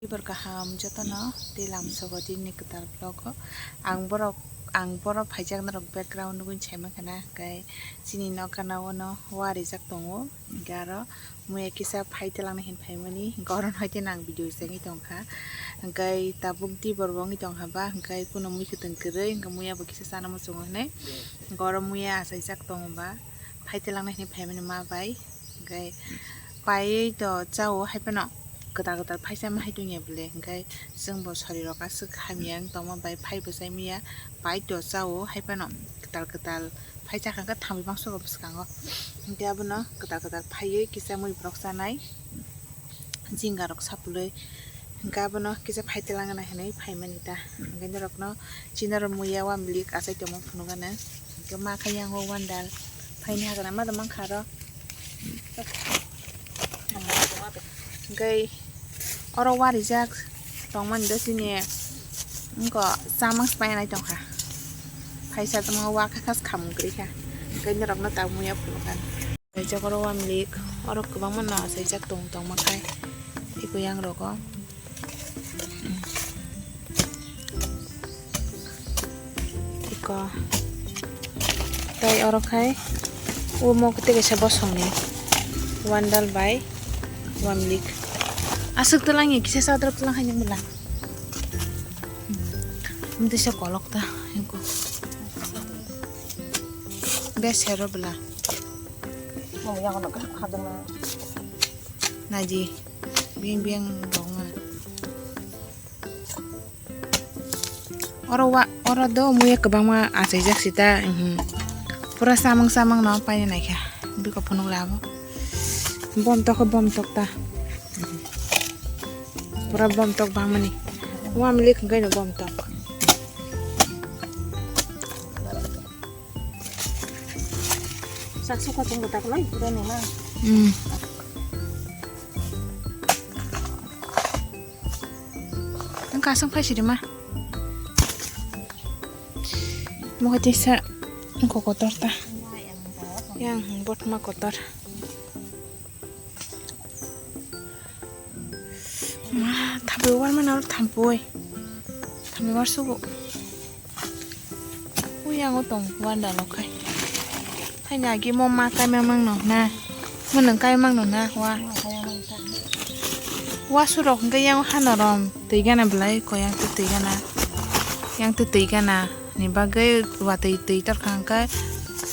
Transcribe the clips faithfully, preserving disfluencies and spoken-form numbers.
Ibor kaham jotono tei lamsogo tini kwtal vlog o. Ang borok, ang borok phaijak norok background nugwi saimang khana, hwnkhe chini nok gana o no wa rijak tongo. Hwnkhe aro muya kisa phai twlangna hin phaimani, hwnkhe oro hai tei nang video chengwi tongkha. Hwnkhe tabuk dibor bo wngwi tongkha ba, hwnkhe kuno mui kwtwng kwrwi, hwnkhe muya bo kisa chana muchungo hinwi, hwnkhe oro muya achaijak tongo ba, phai twlangna hinwi phaimani ma bai. Hwnkhe paiwi to chao hai phano kwtal kwtal phaisa ma hai tongya bwle, hwnkhe chwngbo sorirok aswk hamya wng tongma bai phaibo chai maya, pai to chao hai phano kwtal kwtal phai chakha khe thangwi mangsugo bwskango. Hwnkhe abono kwtal kwtal phaiwi kisa mui borok chanai jingarok sapulwi. Hwnkhe abono kisa phai twlangna hinwi phaimani ta. Hwnkhe norokno chini oro muya wa milik achai tongma phunukgana. Hwnkhe ma khe yang o wandal phaini hagana ma da mankha aro. Hwnkhe oro wa rijak tongmani do chini wngkha chamang se painai tongkha. Phaisa tongma wa kha kha se khamung kwrwi kha. Hwnkhe norokno tabuk muya phunukgana. Kaijak oro wa milik, oro kwbangma no achaijak tong tongma khai tei kuyang rogo. Iko tei oro khai omo tei kaisa bosongni wandal bai wa milik. Aswk twlangya kisa sadrop twlang hai nung bwla. Amtwisa kolok ta eko. Bes hero bwla. Naji, beng beng rong. Oro wa, oro do muya kwbangma achaijak sita, mhm. Pura samung samung no paina naikha. Biko phunuk labo. Bom tok, bom tok ta. Pura bom tok bangmani. Wa milik hwnkhe no bom tok. Sak suka tong tak lai pura ni ma. Hmm. Ang kasang phai sidi ma. Mo kati sa ko kotor ta. Yang bot ma kotor. Ma, thampui war mano, thampui. Thampui war sugo. Ui, yango tong, wanda lo khai. Hai na agi mo ma kai mamang no na. Mo nang kai mang no na, wa. Wa surok hingke yang hano rom. Tui gana belai ko yang tu tui gana. Yang tu tui gana. Ni bagwi wa tui tui tor khang kai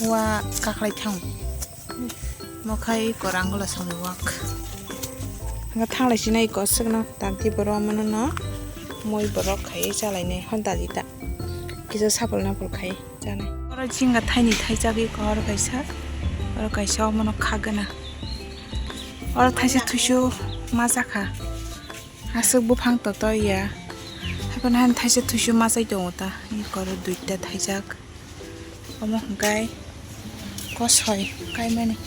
wa kaklai thang. Mokhai korang gola songni wak. Nga thanglai sinai ko swkno tangti borok mano no moi borok khai chalai nai hon dali ta. Kisa sapul napul khai chanai. Oro jinga thaini thaijagwi ko oro kaisa. Oro kaisa omono khagana. Oro thaisa thuisu ma jakha. Aswk buphang toto ya. Hapan han thaisa thuisu ma chai tongo ta. Ni koro duita thaijak. Omo hwnkhe kosoi kaimani.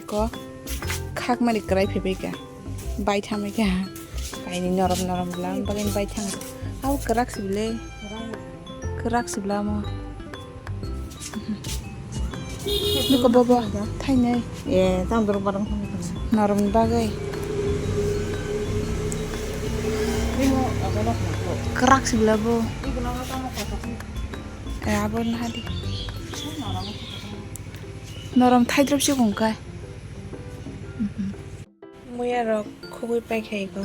Iko khakmani kwrai phaibai kha, bai thamai kha, kaini norom norom bwla bagwi bai thang. Au kwrak sibile, kwrak sibla mo. Niko bobo thainai. Eh, tang dorok barang thainai. Norokni bagwi. Nimo abono khna kho. Kwrak sibla bo. Ikono tamo kho. Eh, abo nahadi. Norom thaidrop se kongkai. Muya rok khugui paikha iko.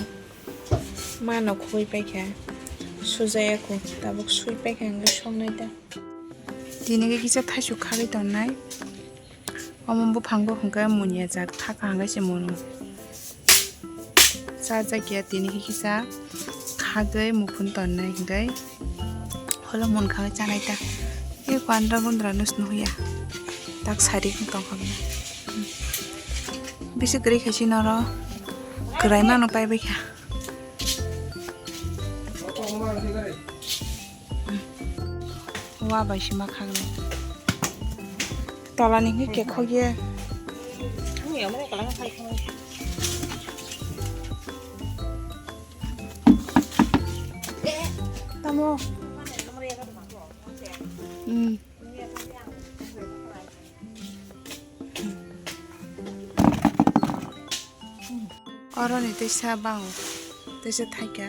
Mano khugui paikha. Sujaya ko. Tabuk sui paikha hingke songnai ta. Tini khe kisa thaisu khagwi tongnai. Omo buphango hwnkhe munya jak thaka hwnkhe se munu. Chajakya tini khe kisa khagwi mukhun tonnai hwnkhe holo munkha chanai ta. E pandra gundra nus nuya tak sari tongkha. Bisi kwrwi khaisi noro. Kwraima no paibai kha. Wa bai sima khagnai. Tola ni hwnwi kekhogya. Tamo. Hmm. Oro ni teisa bango, teisa thaika.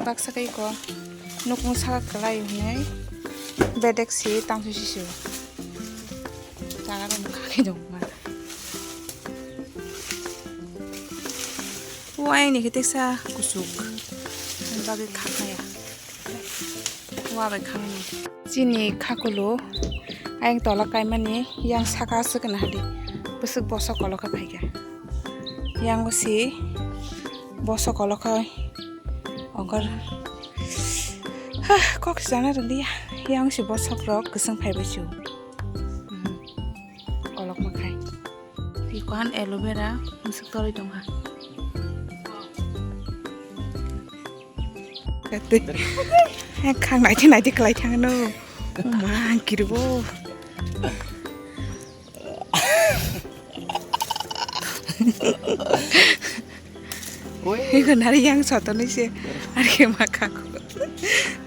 Baksa kai ko nukung saka kwlai hwnwi bedek si tang sui sui sio. Jaga rok kha khe dong ma. Uaini khe teisa kuchuk. Bagwi kha kha ya. Wa bai khangni. Chini khakulu ayang tola kaimani yang saka aswk na hadi. Bwswk bosok koloka phaikha. Yang si bosok koloka ongkor. Hah, kok sana rwliya. Yang si bosok rok kwswng phaibai chu. Hmm. Kolok makhai. Tikohan aloe vera musuk toroi tongha. Kate. Khang naiti naiti kwlai thangno. Ma kiribo. Oi. Iko nari yang sotonoi se. Ar ke ma khako.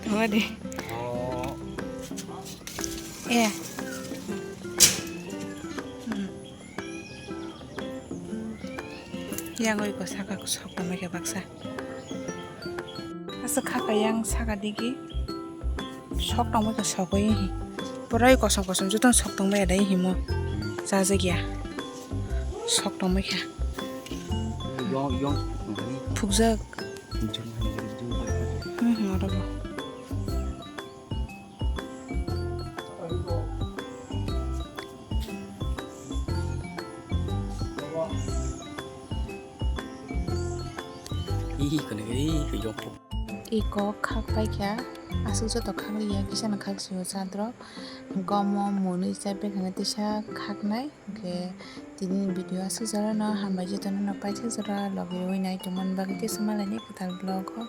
Tama de. Oh. Eh. Hmm. Yang oi ko saka ko sok tongmai khe baksa. Asa kha ka yang saka digi. Sok tongmai khe sogwi hi. Pura oi kosom kosom joto sok tongmai adai himo. Chajak ya. Sok tongmai khe. Yong, yong. Phukjak. Phukjak. Hmm, hmm, oro bo. Ih, kene ke, ih, ke jok. Iko khak paikha, aswk joto khak liya, kisa no khak sio chadrok, gomo mwnwi chai paikha, tisa khaknai, hwnkhe tini video aswk jora no hambai joto no paithak jora logi rwi nai tongmani bagwi tei swmalaini kwtal vlog o.